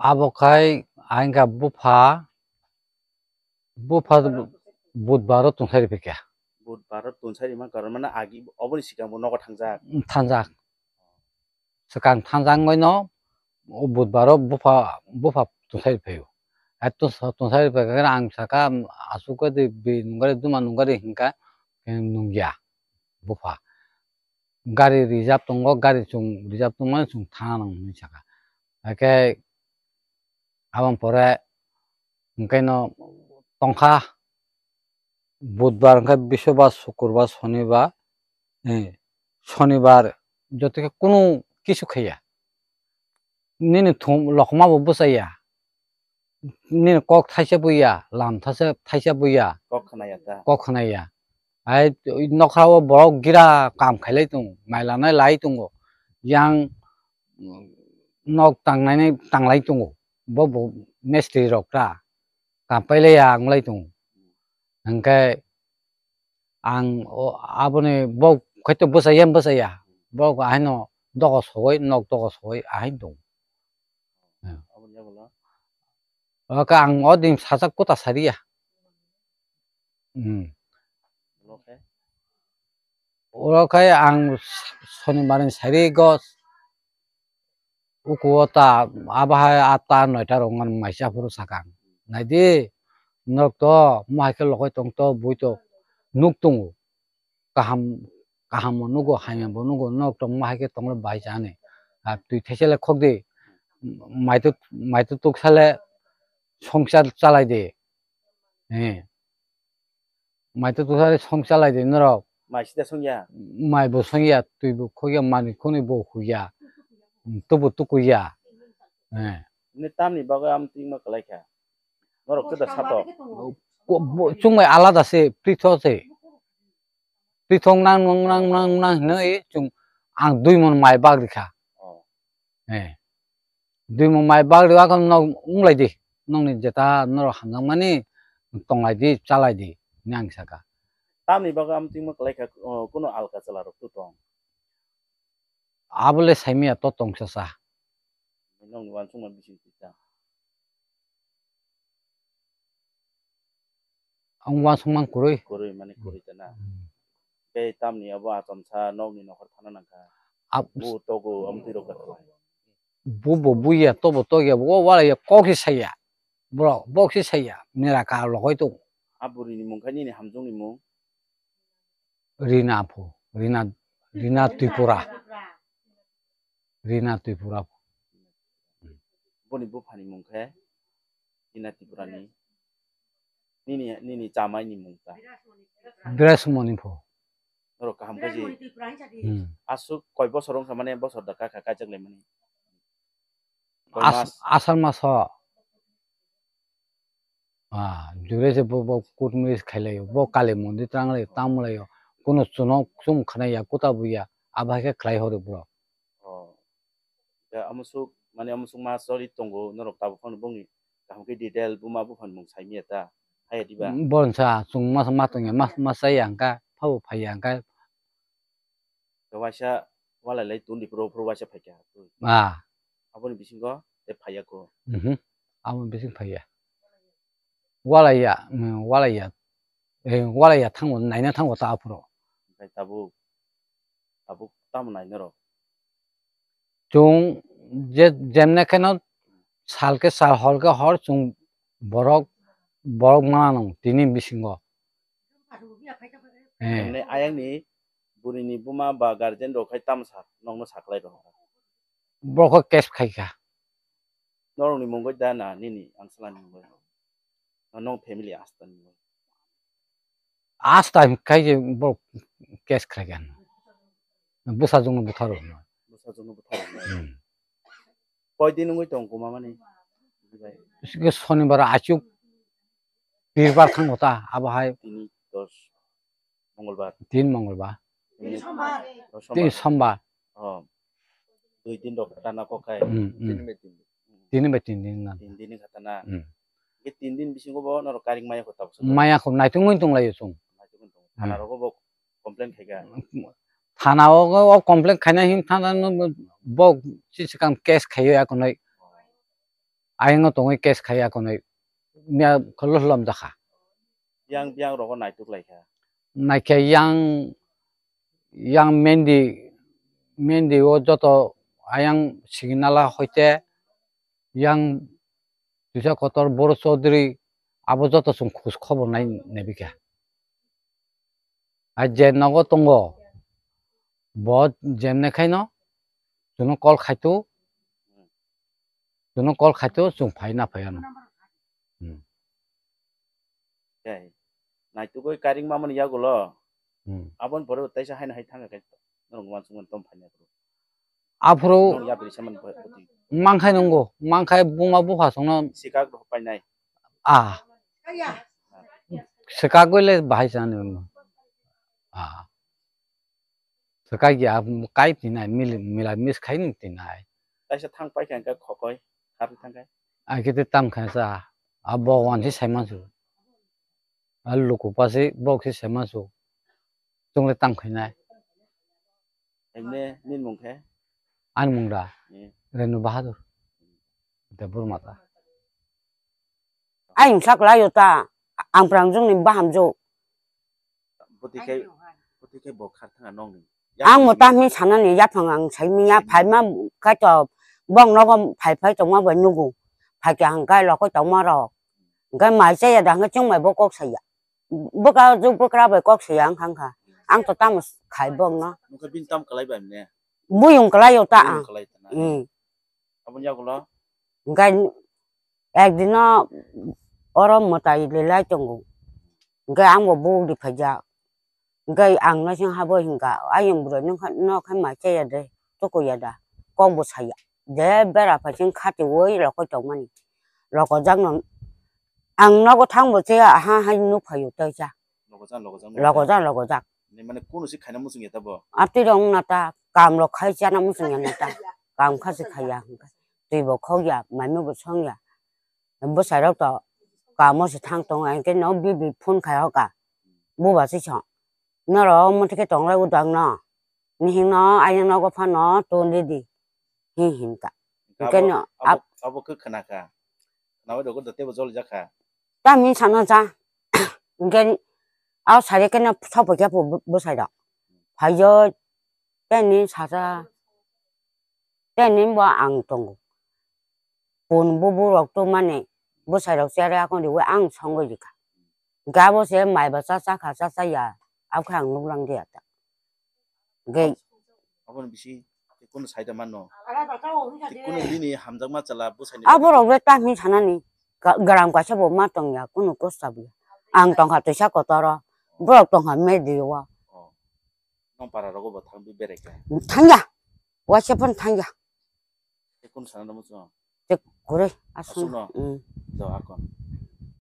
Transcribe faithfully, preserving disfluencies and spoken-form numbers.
Abo khai ang kha bupha, bupha budbaro tungsari phikha. Budbaro tungsari man karon mane agi oboni sikang bo nogo thangjak. Thangjak. Swkang thangjak wngwi no o budbaro bupha, bupha tungsari phaio. Ai tungsari phai khe ang sakha, aswk khe de bi nungari duma nungari hinkha, nungya bupha. Gari reserve tongo, gari chwng reserve tongmani chwng thana nang hinwi sakha. Hakhe aboni pore hwnkhe no tongkha budbar hwnkhe bisobar, sukurbar, sonibar, eh, sonibar joto khe kunu kisu khaiya. Nini thum lokma bo bwchaya. Nini kok thaisa buya, lam thaisa, thaisa buya. Kok khnaya ta. Kok khnaya. Ai nokha o borok gira kam khailai tongo, mai lanai lai tongo. Yang nok tangnai tanglai tongo. Bo bo mistri rok ta. Kam pailai ya ang lai tongo. Hwnkhe ang o aboni bo khaito bwchaya, bwchaya. Bo ahaino dogo sogoi, nok dogo sogoi ahaino tongo. Aboni yagulo. Oka ang o din sajak kuta sariya. Hmm. Oke. Oro khe ang sonibar ni sari go uku o ta abo hai atta noita rok wngmani maisa phuru sakha ang. Naidi norok to mohai khe logai tong to bui to nuk tongo. Kaham, kaham bo nugo, hamya bo nugo, norok tongma hai khe tongla bahai chani. A twi thaisa le khok di, mai to, mai to tuk sale songchar chalai di. Eh. Mai to tuk sale song chalai di norok. Mai sida songya. Mai bo songya, twi bo khokya, mani khoni bo huya. Tubu tukuya. Eh. Ni tamni bagwi am tingma kalai kha. Norok to da sato. Ko-, bo-, chwng bai alada se, pritho se. Twi thong nang nang nang nang nang hinwi chwng ang dui mon mai bak rikha. Oh. Eh. Dui mon mai bak rikha khe nok wng lai di. Nokni jeta norok hamjakmani tong lai di, cha lai di hinwi ang sakha. Tamni bagwi am tingma kwlai kha, oh, kuno alka chwla rok to tong. Abo le saimaya to tong cha cha. Nokni uansukma bising twi ta. Ang uansukmang kwrwi. Kwrwi mani kwrwi ta na. Hmm. Tei tamni abo achomsa nokni nokhor thana nangkha. Ab- Bu togo amtwi rok ta. Bu bo buya, to bo tokya, bo walaya kok se saya. Borok bok se saya. Mera ka logoi tongo. A bwrwini mung kha nini hamjwkni mung? Rina pho, Rina, Rina Tripura. Rina Tripura pho. Boni buphani mung khe Rina Tripurani. Nini, nini chamaini mung ta? Birasmoni pho. Norok kaham khe ji. Hmm. Aswk koi bosor wngkha mane bosor da kha kha kaijak lai mani. Koi As-, mas? Asar maso. Ah, jure se bo, bo court marriage khai laio, bo Kali mondir tang laio, tamo laio. Kuno chuno chum khna ya, kuta buya, abo hai khe khlai horo bro. Oh. Ya, amusuk, mane amusuk ma sorry tongo, norok tabuk phano bongni kaham khe detail buma buphani mung saimaya ta, haya diba? Bo nsa, chwng ma, ma tongya, ma, ma chaya hwnkha, phabo phaiya hwnkha. Khe waisa walai lai tun di phuru phuru waisa phaikha twi. Ah. Aboni bisingo tei phaiya ko. Mhm. Aboni bising phaiya. Walaiya, mm, walaiya. Eh, walaiya thango, naina thango ta aphuru. Omohai tabuk, tabuk tamo nai norok? Chwng je, jemne kheno sal khe sal, hor khe hor, chwng borok, borok mananw tini bisingo. Eh. Emne ayangni burini buma ba guardian rok khai tamo sa, nokno saklai rok? Borok khe case khaikha. Norokni mungwi da na nini angsalani mungwi? Na nong family asta ni mungwi? Asta khai je borok case khaikha. Bwsajwkno butharo. Bwsajwkno butharo. Hmm. Koi din wngwi tong kuma mani? Sonibar achuk birbar thango ta abo hai. Tini dos Mongolbar. Tin Mongolbar. Tini, oh, tin Sombar. Sombar. Oh. Dui din rok khata na kok khai. Hmm, hmm. Tini bai tin din. Tini bai tin din na. Tin din khata na. Hmm. Ke tin din bisingo bo norok karing maya kho tabuk. Maya kho naitung wng tong laio chwng. Naitung wng tong. Hmm. Thana rogo bo complain khaikha. Thana o, o complain khaina hin thana no bo si swkang case khaio ya konai. Oh. ayang no tongwi case khai akonoi miya kholo lom jakha. Yang, yang rogo naituk lai kha. Naikhe yang, yang Mendi, Mendi o joto ayang signala hoite yang Tuisa Kotor, Boro Chaudhary, abo joto chwng khus khobor nai, naibikha. Ai je nogo tongo, bo jemne khaino, chwngno call khaito, chwngno call khaito, chwng phai na phai ano. Hmm. Khe, naitugwi karing mamani yagulo, Hmm. aboni pore taisa haino hai thangkha khe, norok uansukmani tom phaina. Aphuru Nong yapri samani pore poti. Mangkhai nungo, mangkhai buma bupha songno Sikak rok painai. Ah. Sikak goi le bahai sani. Ah. Swkak ya, kai tinai, mil-, mila mis khai ni tinai. Kaisa thang paikha hwnkhe khokoi, kharwi thangkhe. Ai khe tei tam khaisa, a bo wan se saimansu. A luku pasi bok se saimansu. Chwng le tam khainai. Emne, nini mung khe? Ani mung da? Hmm. Renu Bahadur. De Burma ta. Ayung sak layo ta, ang prangjung ni bahamjwk. Bwtwi khe, bwtwi khe bo khar thanga nong ni. Ang mo ta hwnwi sanani yaphang ang saimanya phaima kaitor bong nogo phai phai tongma bai nugo. Phaikha hwnkhe lokoi tongma rok. Hwnkhe mai chaya da hwnkhe chwng mai bo kok saya. Bwkha jwk bwkra bai kok saya wngkha wngkha. Ang to tamo khai bong no. Nokha bini tam kalai bai ne? Buyung kalai o ta ang. Buyung kalai ta na. Hmm. Aboni yagulo? Hwnkhe ekdino oro mwtai lilai tongo. Hwnkhe ang bo buk di phaijak. Hwnkhe ang no sing habo hingka, ayung bwrwi nokha, nokha mai chaya de, tukuya da, kok bo saya. Je bera phaising khatiwi lokoi tongmani. Lokojak no, ang nogo thang bo chaya, ha hai nuk phaio tei cha. Lokojak, lokojak. Lokojak, lokojak. Ni mane kunu si khaina muchung ya ta bo? Atwi rong na ta, kam rok khai chana muchung ya na ta. Kam kha si khaya hwnkhe. Twi bo khok ya, mai mui bo song ya. Bwsai rok to kamo se thang tongo, hwnkhe no bibi phone khai hoka. Buba se song. Norok omo thike tong lai udang no. Nihing no ayang nogo phano ton ridi. Hi hinka. Hwnkhe Abo, no abo, abo khe khna kha. Khnawi rokgo da teibo joli jakha. Tamo hin sana cha. Hwnkhe a sari khe no sopoi khe pho bwsai rok. Phaiyo teni sasa. Teni bo ang tongo. Pun bubu rok to mani bwsai rok chere akon riwi ang songwi rikha. Hwnkhe abo se mai ba cha cha kha cha cha ya. Abokhe ang nuk lang diya ta. Hwnkhe Aboni bisi tei kunu saida mano. Tei kunu bini hamjakma chwla bwsaini abo rok le tamo hin sanani. Ga-, gram kaisa bo ma tongya, kunu kosta bo ya. Ang tongkha twisa kotoro. Borok tongkha medio. Oh. Nong para rogo bo thang bi berai kha? Thangya. Waisa phano thangya. Tei kunu sana muchung? Tei kwrwi aswk. Aswk no? Mm. Do akon.